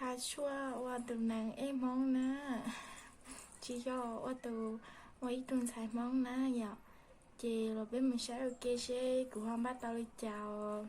Tha Tshuaj ua tus neeg ej Hmoob na, tsis yog ua tus, ua ib tug ntxhais Hmoob na yom. Ces los peb mus saib ua ke seb kuv ho npaj tau li cas os.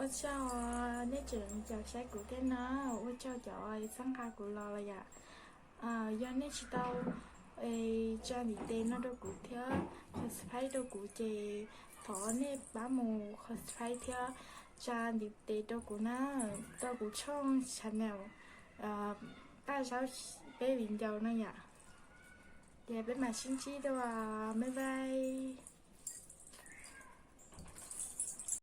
Ua tsaug nej tseem caum saib kuv thiab na, ua tsaug cov txhawb nqa kuv los los yom. Yog nej tsis tau tsa ntiv tes no rau kuv thiab subscribe rau kuv ces thov nej pab mus subscribe thiab tsa ntiv tes rau kuv na, rau kuv tshooj channel Paj Zaub peb viv ncaus no yom. Ces peb mam sib ntsib dua, bye bye.